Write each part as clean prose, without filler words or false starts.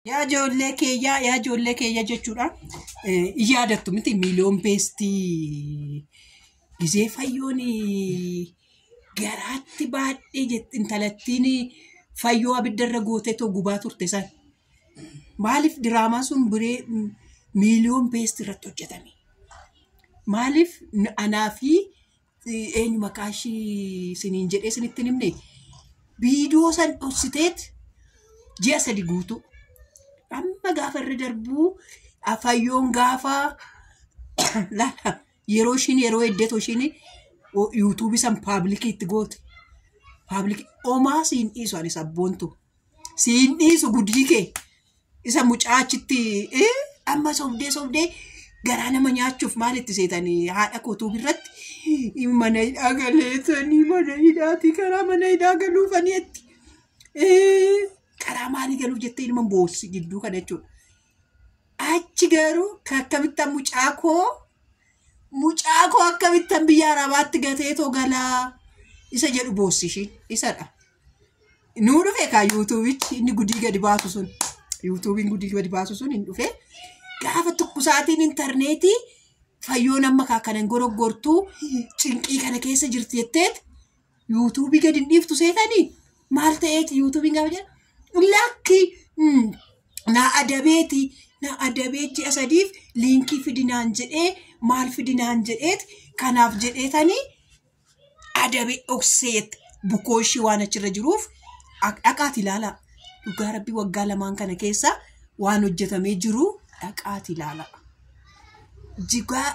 Yaa ijoollee keeyyaa, yaa ijoollee keeyyaa jechuudha. Yaadattu miti miiliyoon beestii gizee fayyoon garaatti baadhee jetti intalattiin fayyoo abiddarra gootee too gubaa turte san. Maaliif diraamaan sun biree miiliyoon beestii irratti hojjetame? Maaliif anaa fi eenyu maqaa ishii isiniin jedhee isinitti hin himne viidiyoo san dhoksiteet ji'a 3 guutuu. Amma gaafa irra darbuu fayyoon gaafa laala yeroo ishiin yeroo heddeetu ishiin yuutuubii san paablikii itti goote. Paablikii omaa siin dhiisu ani sabboontu. Siin dhiisu gudii kee isa mucaa achitti amma sobdee sobdee garaa nama nyaachuuf maalitti seetanii haadha kootuu irratti mana hidhaa galeetanii mana hidhaatii karaa mana hidhaa galuufanii itti. Karaa maalii galuuf jettee ilma boossi gidduu kana jechuudha. Achi garuu akkamittan mucaa koo akkamittan biyya Arabaatti gateetoo galaa isa jedhu boossi ishiin isadha. Nuu dhufe kaa yuutuubichi inni gudii gadi baasu sun yuutuubiin gudii gadi baasu sun hin dhufe gaafa tukkusaatiin intarneetii fayyoon amma kaa kanan goroggortuu cinqii kana keessa jirti jetteet yuutuubii gadi hin dhiiftu seetanii maal ta'eeti yuutuubiin gaafa jedhu lakki naa adabeeti naa adabee ji'a 3f liinkii fidinaan jedhee maal fidinaan jedheet kanaaf jedheetanii adabee dhokseet bukoo ishii waan achirra jiruuf dhaqaati ilaalaa. Dhugaa rabbii waggaa 2 kana keessa waan hojjetamee jiru dhaqaati ilaalaa. Jigaa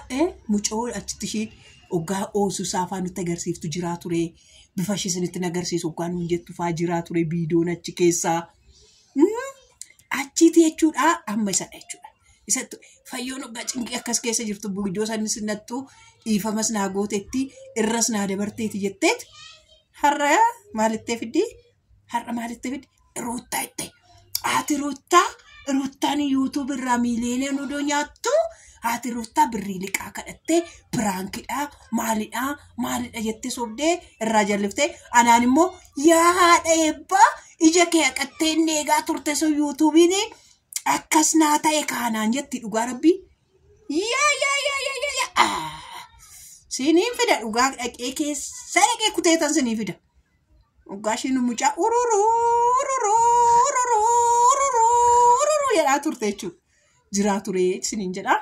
mucoo achitti ishiin hoggaa oosu saafaa nutti agarsiiftu jiraa ture. Bifa ishee isinitti agarsiisu hoggaa nuun jettu faa jiraa ture viidiyoon achi keessaa. Achiiti jechuudha amma isadha jechuudha. Isattu fayyoon hoggaa cinqii akkas keessa jirtu viidiyoo sanis nattu dhiifamas naa gootetti irras naa dabarteeti jetteet har'a maalittee fiddi? Har'a maalittee fiddi? Ruuttaa itti. Haati ruuttaa ruuttaan yuutuub irraa miiliyoonii odoo nyaattu haati ruuttaa birrii liqaa kadhattee piraankidhaa maalidhaa maalidha jettee sobdee irraa jalliftee anaan immoo yaa haadha eebbaa ija kee haqattee inni eegaa turte sun yuutuubiin akkas naa ta'e kaanaan jetti dhugaa rabbii. Yaa yaa yaa yaa yaa yaa siniin fida dhugaa dhaqee keessa dhaqee kuteetan sinii fida. Dhugaa ishiin mucaa ururuu ururuu ururuu ururuu ururuu jedhaa turte jechuudha. Jiraa ture siniin jedhaa.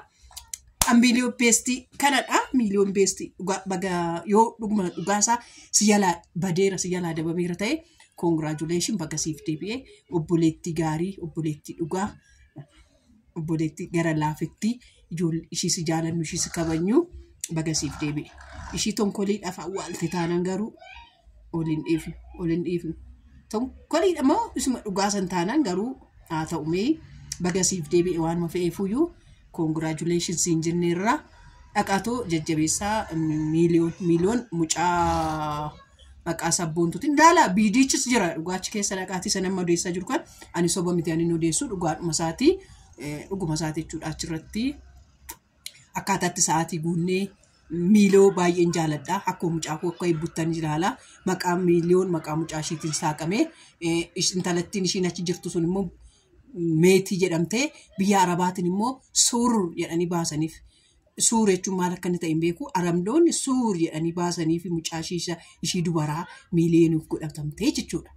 Miiliyoon beestii kanadha. Miiliyoon beestii dhugaa baga yoo dhuguma dhugaasaa si jalaa badeera si jalaa dabameera ta'e koongiraajuleeshin baga siif deebi'ee obboleettii gaarii obboleettii dhugaa obboleettii gara laafettii ijoollee ishii si jaalannu ishii si kabajnu baga siif deebi'e. Ishii tonkoliidhaaf awwaalte taanan garuu ol hin dhiifnu ol hin dhiifnu. Tonkoliidha moo isuma dhugaa san taanan garuu haa ta'u mee baga siif deebi'e waanuma fe'eefuyyuu koongiraajuleeshin siin jenneerra dhaqaatoo jajjabeessaa miiliyoon mucaa maqaa sabboontuutiin ilaala biidichis jira dhugaachi keessa dhaqaatii sana amma odeessaa jiru kan ani soba miti ani odeessu dhugaadhuma isaatii dhuguma isaatii jechuudha achirratti akkaataatti sa'aatii guunnee miiloo baay'een jaaladha akkuma mucaa koo akka eebbuttan ilaala maqaa miiliyoon maqaa mucaa ishiitiin saaqame intalattiin ishiin achi jirtu sun immoo meetii jedhamtee biyya Arabaatiin immoo suur jedhanii baasaniif. Suur jechuun maal akka inni ta'e hin beeku. Arabdoonni suur jedhanii baasaniif mucaa ishii dubaraa miiliyooniif godhatamtee jechuudha.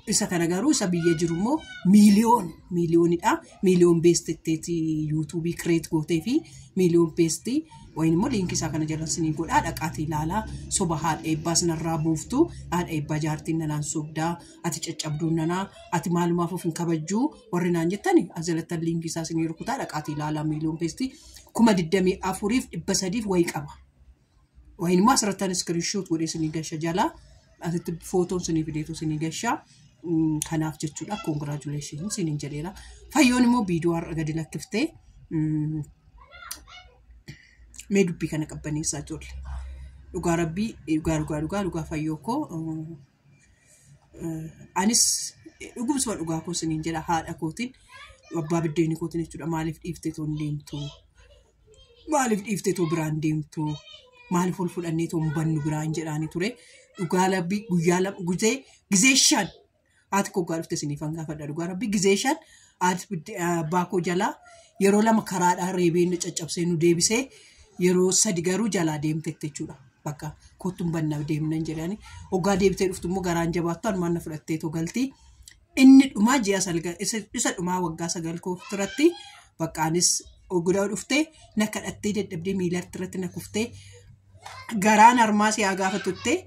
Isa kana garuu isa biyya jiru immoo miiliyoon miiliyoonidha. Miiliyoon beestetteeti yuutuubii kireet gootee fi miiliyoon beestii wayin immoo liinkii isaa kana jala sinii godhaa dhaqaatii ilaalaa soba haadha eebbaa sinarraa buuftu haadha eebbaa jaartiin nanaan sobdaa ati caccabduun nanaa ati maalumaaf of hin kabajjuu warri naan jettani as jalattan liinkii isaa sinii rukutaa dhaqaatii ilaalaa miiliyoon beestii 24,300 wayii qaba. Wayin immoo asirrattan iskiriinshoot godhee sinii gasha jalaa asitti footoon sinii fideetu sinii gashaa. Kanaaf jechuudha koongiraajuleeshinii siniin jedheera. Fayyoon immoo viidiyoo har'a gadi lakkiftee mee dubbii kana qabbaneessaa ijoollee. Dhugaa rabbii dhugaa dhugaa dhugaa dhugaa fayyoo koo anis dhugumsuma dhugaa koo siniin jedha haadha kootiin abbaa biddeenii kootiin jechuudha maaliif dhiiftee too hin deemtu maaliif dhiiftee too biraan deemtu maaliif ol fudhannee too hin bannu biraan jedhaanii ture dhugaa rabbii guyyaa 2 gizee 5 Haati koo hoggaa dhufte isiniifan gaafadha dhugaa rabbi gizee 5 haati abbaa koo jalaa yeroo 2 karaadhaan reebee nu caccabsee nu deebisee yeroo 3 garuu jalaa deemtetti jechuudha. Bakka kottuun banna deemnan jedhani. Hoggaa deebitee dhuftu immoo garaan jabaattu anumaan na fudhattee too galti. Inni dhumaa ji'a salga isa dhumaa waggaa 9 koo turatti bakka anis oggaa dhuftee na kadhattee dadhabdee miilatti irratti na kuftee garaan harmaa si haa gaafatuttee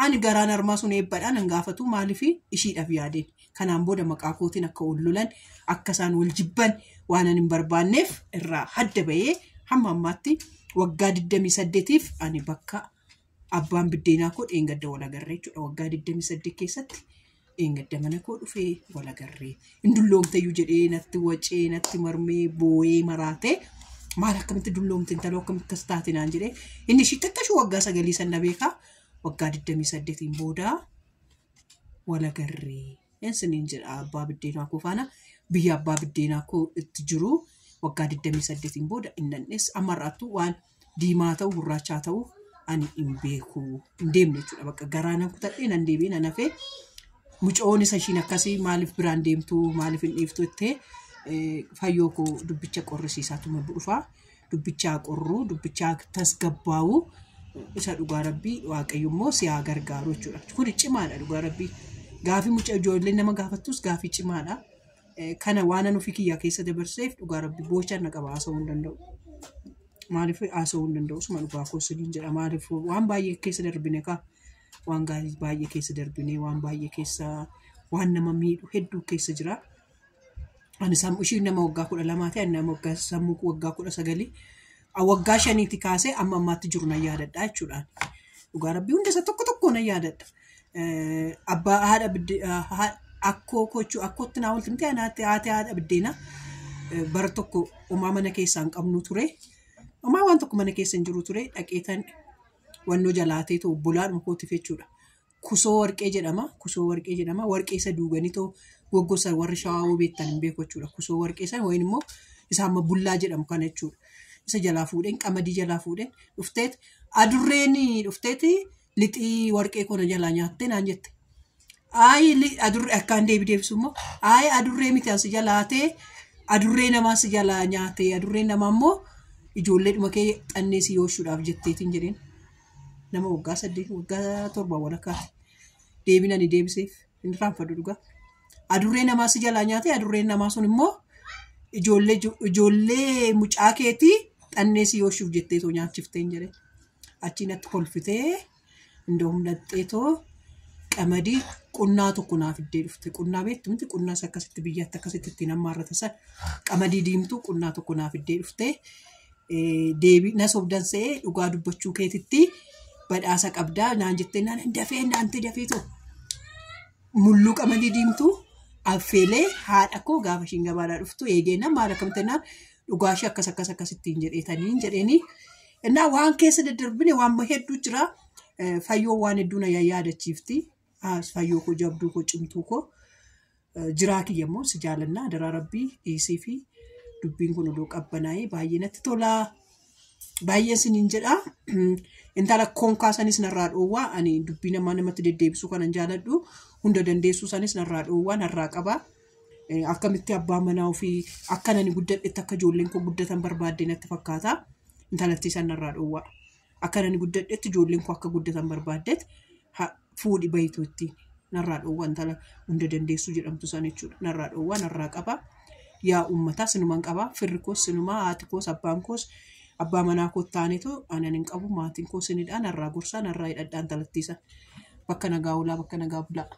ani garaan harmaa sun eebbadhaan hin gaafatu maaliif ishiidhaaf yaadeen. Kanaan booda maqaa kootiin akka wal lolan akka isaan wal jibban waan ani hin barbaanneef irraa hadda bahee hamma ammaatti waggaa 28tiif ani bakka abbaan biddeenaa koo dheengadda wal agarree jechuudha. Waggaa 28 keessatti dheengadda mana koo dhufee wal agarree. Hin dulloomteyyuu jedhee natti wacee natti marmee boo'ee maraatee maal akkamitti dulloomte intaloo akkamitti akkas taate naan jedhee inni ishii xiqqashuu waggaa 9 san na beekaa waggaa 28 booda wal agarree. Isiniin jedha abbaa biddeenaa koo faana biyya abbaa biddeenaa koo itti jiru waggaa 28 booda innannes amma har'aattuu waan diimaa ta'u gurraachaa ta'u ani hin beeku hin deemne jechuudha. Bakka garaa nan kutadhee nan deebi'ee nan hafee mucoon isa ishiin akkasii maaliif biraan deemtu maaliif hin dhiiftu jettee fayyoo koo dubbicha qorrisiisaatuma dhufaa dubbichaa qorruu dubbichaa tasgabbaa'uu isa dhugaa rabbii waaqayyo immoo si haa gargaaru jechuudha. Kuni cimaadha dhugaa rabbii. Gaafii mucaa ijoolleen nama gaafattus gaafii cimaadha. Kana waan ani ofii kiyyaa keessa dabarseef dhugaa rabbii boochaan na qaba haasa'uu hin danda'u. Maaliif haasa'uu hin danda'u? Suma dhugaa koo isiniin jedha. Maaliif waan baay'ee keessa darbine kaa waan gaarii baay'ee keessa darbine waan baay'ee keessa waan nama miidhu hedduu keessa jira. Ani sammuu ishiin nama waggaa 12 ta'e ani nama waggaa sammuu waggaa 19 waggaa 5 kaasee amma ammaatti jiru nan yaadadha jechuudhaan. Dhugaa rabbii hunda isa tokko tokko nan yaadadha. Abbaa haadha akkoo kochuu akkootti naa olti miti anaatti haati haadha biddeenaa bara tokko homaa mana keessaa hin qabnu ture. Homaa waan tokko mana keessa hin jiru ture dhaqeetan wannoo jalaatee too obbolaadhuma kootiif jechuudha. Kusoo warqee jedhama. Kusoo warqee jedhama. Warqee isa duuganii too goggosan warri shawaa beektan hin beeku jechuudha. Kusoo warqee sana wayin immoo isa amma bullaa jedhamu kana jechuudha. Isa jalaa fuudheen qamadii jalaa fuudheen dhufteet adurreen dhufteet lixii warqee kona jalaa nyaattee naan jette. Ayi adurree akkaan deebi deebisu immoo ayi adurree miti ansi jalaatee adurree namaa si jalaa nyaatee adurreen namaa immoo ijoollee dhuma kee xannee si yooshuudhaaf jetteetiin jedheen. Nama waggaa 8 waggaa 7 walakkaati. Deebiin ani deebiseef hin irraanfadhu dhugaa. Adurree namaa si jalaa nyaatee adurreen namaa sun immoo ijoollee mucaa keetii xannee si yooshuuf jettee too nyaachifteen jedheen. Achiin natti kolfitee indoo humnaxxee too qamadii qunnaa tokko naaf fiddee dhufte. Qunnaa beektu miti qunnaas akkasitti biyyatti akkasitti ittiin hammaarrata san qamadii diimtuu qunnaa tokko naaf fiddee dhufte. Deebii na sobdan se'ee dhugaa dubbachuu keetitti badhaasa qabdaa naan jettee naan dafee naan ta'e dafee too mulluu qamadii diimtuu affeelee haadha koo gaafa ishiin gabaadhaa dhuftu eegeenna maal akkamitti naan dhugaa ishee akkas akkas akkasittiin jedheetaniin jedheeni. Innaa waan keessa daddarbine waan hedduu jira. Fayyoo waan hedduu na yaadachiifti. Fayyoo koo jabduu koo cimtuu koo jiraa kiyya immoo si jaalannaa adaraa rabbii dhiisii fi dubbiin kun odoo qabbanaa'ee baay'ee natti tolaa. Baay'ee isiniin jedha. Intala konkaa sanis narraa dhoowwaa ani dubbii namaa namatti deddeebisuu kanan jaaladhu hunda dandeessuu sanis narraa dhoowwaa narraa qaba. Akkamitti abbaa manaa ofii akka ani guddadhetti akka ijoolleen koo guddatan barbaadde natti fakkaata. Intalattii san narraa dhoowwaa. Akka ani guddadhetti ijoolleen koo akka guddatan barbaaddetti fuudhi bahitu ittiin narraa dhoowwaa intala hunda dandeessuu jedhamtu san jechuudha. Narraa dhoowwaa narraa qaba. Yaa uummataa sinumaan qaba. Firri koos sinumaa haati koos abbaan koos abbaa manaa koo taanetu anan hin qabu maatiin koo sinidha narraa gorsaa narraa hidhadhaa intalattii san. Bakka nagaa oolaa bakka nagaa bulaa.